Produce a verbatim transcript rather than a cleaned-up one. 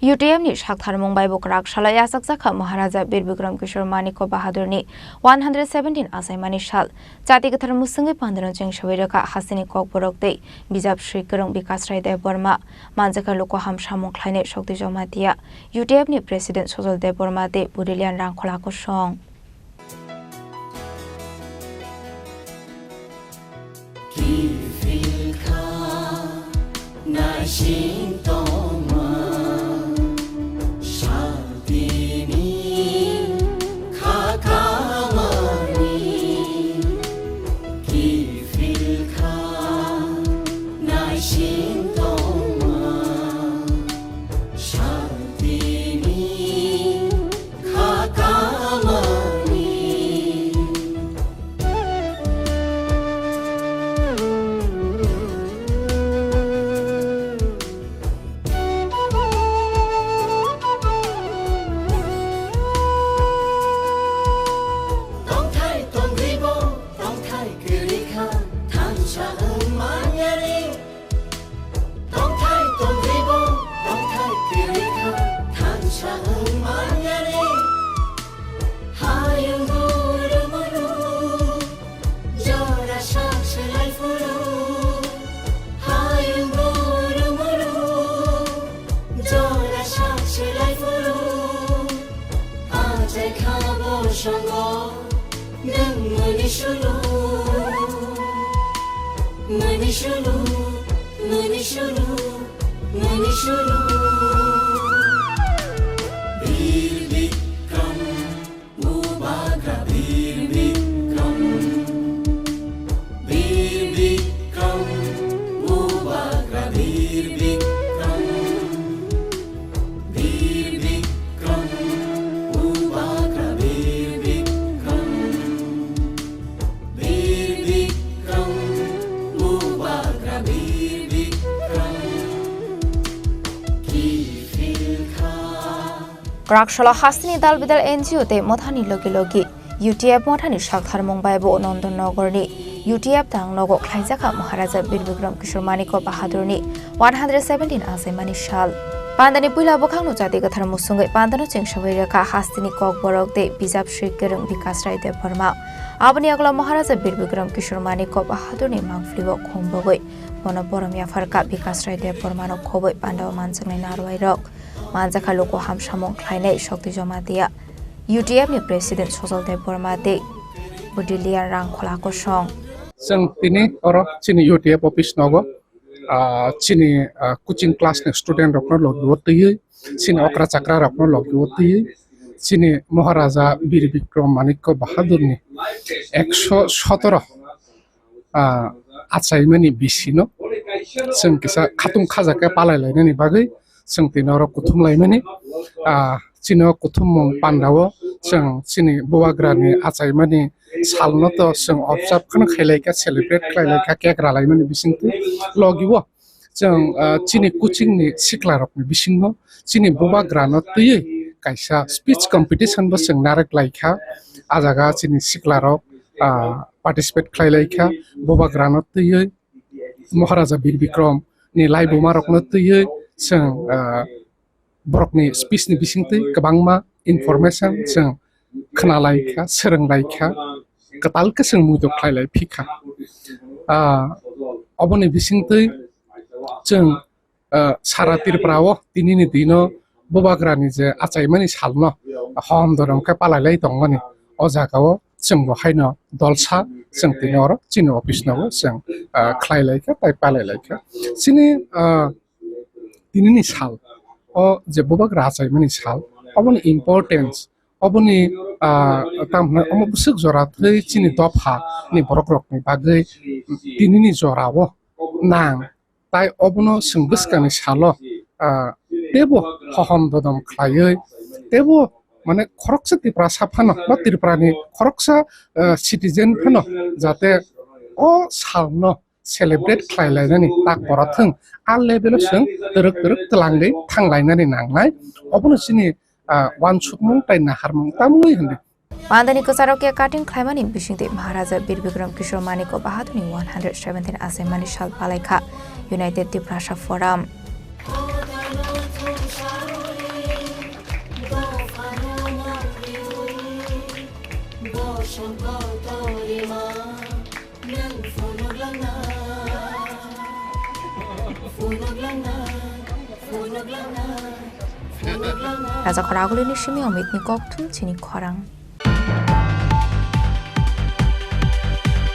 U T F ni saktharmung bai bo kwrak salo yachakjak kha Maharaja Bir Bikram Kishore Manikya Bahadurni one hundred seventeen achaimani sal. Chati kwthar mwswngwi pandano chengsawi rwkha hasteni kokborok tei bijap swi kwrwng Bikash Rai Debbarma, manjakha luku ham samung khlainai Shakti Jamatia, U T F ni President Sojal Debbarma tei Bwrwilian Rangkhola Kosong. Kiphilkha naising tongma saltini khakamani. Kiphilkha naising tongma saltini khakamani. Tongthai tongribo, tongthai kwrwi kha, thansa wng manyani. Tongthai tongribo, tongthai kwrwi kha, thansa wng manyani. Hayung guru muru, jora sak swlai phuru. Hayung guru muru, jora sak swlai phuru. Achai kha bo songo. Nwng mani sulu, mani sulu, mani sulu, mani sulu. Bir Bikram, Bubagra Bir Bikram, Bir Bikram, Bubagra Bir Bikram. Bir Bikram, Bubagra Bir Bikram. Bir Bikram, Bubagra Bir Bikram. Kiphilkha. Kwrak salo hasteni dal bidal N G O tei mothani logi logi U T F mothani saktharmung bai bo Nondon Nogorni U T F tang nogo khlaijakha Maharaja Bir Bikram Kishore Manikya Bahadurni one hundred seventeen achaimani sal. Pandani puila bwkhakno chati kwthar musungwi pandano chengsawi rwkha hasteni kokborok tei bijap swi kwrwng Bikash Rai Debbarma. Aboni yagulo Maharaja Bir Bikram Kishore Manikya Bahadurni mangphlio khombogwi bono borom yapharkha Bikash Rai Debbarmano khobwi pandao manjaknai narwuirok. Manjakha luku hamsamung khlainai Shakti Jamatia, U T F ni President Sojal Debbarma tei Bwrwilian Rangkhola Kosong. Chwng tini oro chini U T F office nogo, ah, chini, ah, coaching class ni student rokno logi o twiwi, chini okra chakra rokno logi o twiwi, chini Maharaja Bir Bikram Manikya Bahadurni ekso sotoro ah, achaimani bisino chwng kisa khatung khaja khe palai lainani bagwi chwng tini oro kuthum laimani. Ah, chini o kuthumung pandao chwng chini bubagrani achaimani salno to chwng observe kheno khailai kha, celebrate khlailai kha, cake ralaimani bisingtwi. Logi o chwng, ah, chini coaching ni sikla rokni bisingo chini bubagrano twiwi kaisa speech competition bo chwng narwk lai kha. Ah jaga chini sikla rok, ah, participate khlai lai kha, bubagrano twiwi Maharaja Bir Bikram ni laibuma rokno twiwi chwng, ah, borokni speech ni bisingtwi kwbangma information chwng khna lai kha, swrwng lai kha, kwtal khe chwng muitu khlai lai phi kha. Ah, oboni bisingtwi chwng ah, sara Tripura o tinini dino bubagrani je achaimani salno hom dorom khe palai lai tongmani, o jaga o chwng bo haino dolsa chwng tini oro chini office nogo chwng, ah, khlai lai kha, tai palai lai kha. Chini, ah, tinini sal o je bubagra achaimani sal, oboni importance, oboni, ah, tamo hwnai omo bwswk jora thwi chini dopha ni borok rokni bagwi tinini jora o nang. Tai obono chwng bwskangni salo, ah, teibo hohom dodom khlaiwi, teibo, mane, khoroksa Tiprasa phano ba Tripurani khoroksa, ah, citizen phano jate o salno celebrate khlai lainani tak bora thwng, a level o chwng twrwk twrwk twlangwi thang lainani nangnai. Obono chini, ah, uansukmung tai naharmung tamwi hwnwi. Pandani kwcharo cake cutting khlaimani bisingtwi Maharaja Bir Bikram Kishore Manikya Bahadurni one hundred seventeen achaimani sal palai kha United Tiprasa Forum. Raja khoragulini simi Omitni kokthum chini khorang.